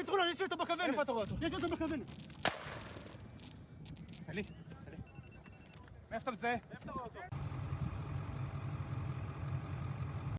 בכוונת, רולן, יש לי אותו בכוונת. איפה אתה רואה אותו? יש לי אותו בכוונת. תלי, תלי. מאיפה אתה מזהה? איפה אתה רואה אותו?